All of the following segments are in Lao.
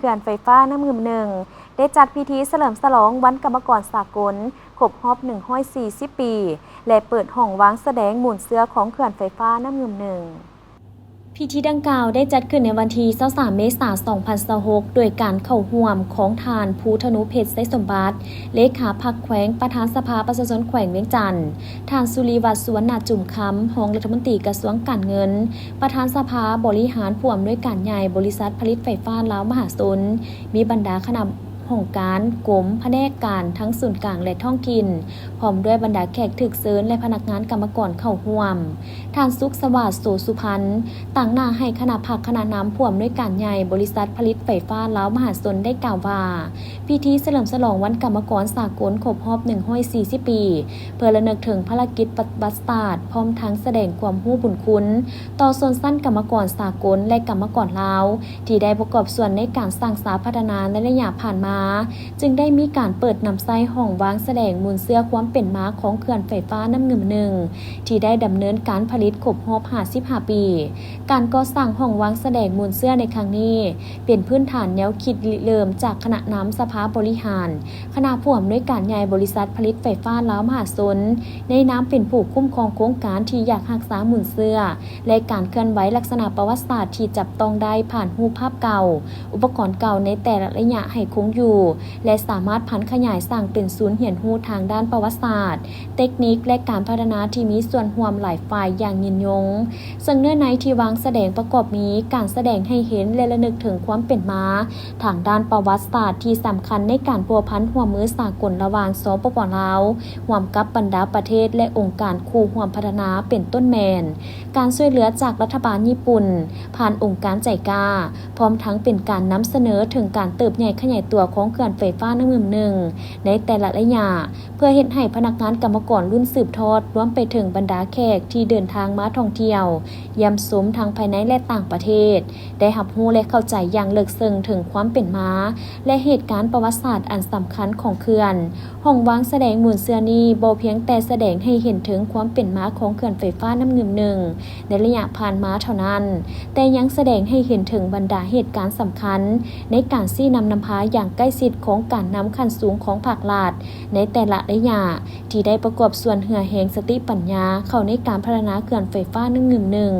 ຂື່ອນໄຟຟ້ານ້ຳງື່ມໜຶ່ງ ໄດ້ຈັດພິທີສະເຫຼີມສະຫຼອງວັນກຳມະກອນສາກົນຄົບຮອບໜຶ່ງຮ້ອຍສີ່ສິບປີ ແລະ ເປີດຫ້ອງວາງສະແດງມູນເຊື້ອຂອງເຂື່ອນໄຟຟ້ານ້ຳງື່ມໜຶ່ງ. ພິທີດັ່ງກ່າວໄດ້ຈັດຂຶ້ນໃນວັນທີຊາວສາມເມສາສອງພັນຊາວຫົກ ໂດຍການເຂົ້າຮ່ວມຂອງທ່ານ ພູທະນູເພັດ ໄຊສົມບັດ ເລຂາພັກແຂວງ, ປະທານສະພາປະຊາຊົນແຂວງວຽງຈັນ, ທ່ານ ສຸລິວັດ ສຸວັນນະຈຸມຄຳ ຮອງລັດຖະມົນຕີກະຊວງການເງິນ, ປະທານສະພາບໍລິຫານ, ຜູ້ອຳນວຍການໃຫຍ່ບໍລິສັດຜະລິດໄຟຟ້າລາວມະຫາຊົນ, ມີບັນດາຄະນະຫ້ອງການ, ກົມ, ພະແນກການທັງສູນກາງ ແລະ ທ້ອງຖິ່ນ, ພ້ອມດ້ວຍບັນດາແຂກຖືກເຊີນ ແລະ ພະນັກງານກຳມະກອນເຂົ້າຮ່ວມ. ທ່ານ ສຸກສະຫວາດ ໂສສຸພັນ ຕາງໜ້າໃຫ້ຄະນະພັກຄະນະນຳ ຜູ້ອຳນວຍການໃຫຍ່ບໍລິສັດຜະລິດໄຟຟ້າລາວມະຫາຊົນ ໄດ້ກ່າວວ່າ ພິທີສະເຫຼີມສະຫຼອງວັນກຳມະກອນສາກົນຄົບຮອບໜຶ່ງຮ້ອຍສີ່ສິບປີ ເພື່ອລະນຶກເຖິງພາລະກິດປະຫວັດສາດ ພ້ອມທັງສະແດງຄວາມຮູ້ບຸນຄຸນຕໍ່ຊົນຊັ້ນກຳມະກອນສາກົນ ແລະ ກຳມະກອນລາວ ທີ່ໄດ້ປະກອບສ່ວນໃນການສ້າງສາພັດທະນາໃນໄລຍະຜ່ານມາ, ຈຶ່ງໄດ້ມີການເປີດນຳໃຊ້ຫ້ອງວາງສະແດງມູນເຊື້ອຄວາມເປັນມາຂອງເຂື່ອນໄຟຟ້ານ້ຳງື່ມໜຶ່ງ ທີ່ໄດ້ດຳເນີນການຜະລິດຄົບຮອບຫ້າສິບຫ້າປີ. ການກໍ່ສ້າງຫ້ອງວາງສະແດງມູນເຊື້ອໃນຄັ້ງນີ້ ເປັນພື້ນຖານແນວຄິດລິເລີ່ມຈາກຄະນະນຳສະພາບໍລິຫານ, ຄະນະຜູ້ອຳນວຍການໃຫຍ່ບໍລິສັດຜະລິດໄຟຟ້າລາວມະຫາຊົນ ໃນນາມເປັນຜູ້ຄຸ້ມຄອງໂຄງການທີ່ຢາກຮັກສາມູນເຊື້ອ ແລະ ການເຄື່ອນໄຫວລັກສະນະປະຫວັດສາດທີ່ຈັບຕ້ອງໄດ້ຜ່ານຮູບພາບເກົ່າ, ອຸປະກອນເກົ່າໃນແຕ່ລະໄລຍະໃຫ້ຄົງຢູ່ ແລະ ສາມາດຜັນຂະຫຍາຍສ້າງເປັນສູນຮຽນຮູ້ທາງດ້ານປະຫວັດສາດ, ເຕັກນິກ ແລະ ການພັດທະນາທີ່ມີສ່ວນຮ່ວມຫຼາຍຝ່າຍຢ່າງຍືນຍົງ. ເຊິ່ງເນື້ອໃນທີ່ວາງສະແດງປະກອບມີ ການສະແດງໃຫ້ເຫັນ ແລະ ລະນຶກເຖິງຄວາມເປັນມາທາງດ້ານປະຫວັດສາດທີ່ສຳຄັນໃນການພົວພັນຮ່ວມມືສາກົນລະຫວ່າງ ສປປ ລາວ ຮ່ວມກັບບັນດາປະເທດ ແລະ ອົງການຄູ່ຮ່ວມພັດທະນາ ເປັນຕົ້ນແມ່ນ ການຊ່ວຍເຫຼືອຈາກລັດຖະບານຍີ່ປຸ່ນ ຜ່ານອົງການໄຈກາ, ພ້ອມທັງເປັນການນຳສະເໜີເຖິງການເຕີບໃຫຍ່ຂະຫຍາຍຕົວຂອງເຂື່ອນໄຟຟ້ານ້ຳງື່ມໜຶ່ງໃນແຕ່ລະໄລຍະ, ເພື່ອເຮັດໃຫ້ພະນັກງານກຳມະກອນລຸ້ນສືບທອດ, ລວມໄປເຖິງບັນດາແຂກທີ່ເດີນທາງມາທ່ອງທ່ຽວ, ຢ້ຽມຊົມທັງພາຍໃນ ແລະ ຕ່າງປະເທດ, ໄດ້ຮັບຮູ້ ແລະ ເຂົ້າໃຈຢ່າງເລິກເຊິ່ງເຖິງຄວາມເປັນມາ ແລະ ເຫດການປະຫວັດສາດອັນສຳຄັນຂອງເຂື່ອນ. ຫ້ອງວາງສະແດງມູນເຊື້ອນີ້ບໍ່ພຽງແຕ່ສະແດງໃຫ້ເຫັນເຖິງຄວາມເປັນມາຂອງເຂື່ອນໄຟຟ້ານ້ຳງື່ມໜຶ່ງໃນໄລຍະຜ່ານມາເທົ່ານັ້ນ, ແຕ່ຍັງສະແດງໃຫ້ເຫັນເຖິງບັນດາເຫດການສຳຄັນໃນການຊີ້ນຳນຳພາຢ່າງໃກ້ຊິດຂອງການນຳຂັ້ນສູງຂອງພາກລັດໃນແຕ່ລະໄລຍະ ທີ່ໄດ້ປະກອບສ່ວນເຫື່ອແຮງສະຕິປັນຍາເຂົ້າໃນການພັດທະນາເຂື່ອນໄຟຟ້ານ້ຳງື່ມໜຶ່ງ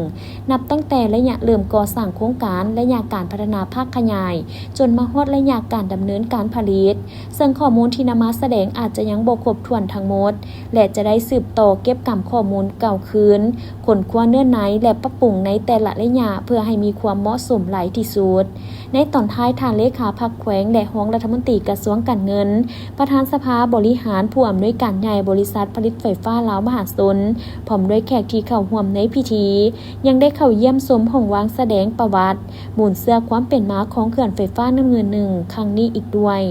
ນັບຕັ້ງແຕ່ໄລຍະເລີ່ມກໍ່ສ້າງໂຄງການ, ໄລຍະການພັດທະນາພາກຂະຫຍາຍ, ຈົນມາຮອດໄລຍະການດຳເນີນການຜະລິດ. ເຊິ່ງຂໍ້ມູນທີ່ນຳມາສະແດງອາດຈະຍັງບໍ່ຄົບຖ້ວນທັງໝົດ ແລະ ຈະໄດ້ສືບຕໍ່ເກັບກຳຂໍ້ມູນເກົ່າຄືນ, ຄົ້ນຄວ້າເນື້ອໃນ ແລະ ປັບປຸງໃນແຕ່ລະໄລຍະ ເພື່ອໃຫ້ມີຄວາມເໝາະສົມຫຼາຍທີ່ສຸດ. ໃນຕອນທ້າຍ, ທ່ານເລຂາພັກແຂວງ ແລະ ຮອງລັດຖະມົນຕີກະຊວງການເງິນ, ປະທານສະພາບໍລິຫານ, ຜູ້ອຳນວຍການໃຫຍ່ບໍລິສັດຜະລິດໄຟຟ້າລາວມະຫາຊົນ, ພ້ອມດ້ວຍແຂກທີ່ເຂົ້າຮ່ວມໃນພິທີ ຍັງໄດ້ເຂົ້າຢ້ຽມຊົມຫ້ອງວາງສະແດງປະຫວັດ ມູນເຊື້ອຄວາມເປັນມາຂອງເຂື່ອນໄຟຟ້ານ້ຳງື່ມໜຶ່ງຄັ້ງນີ້ອີກດ້ວຍ.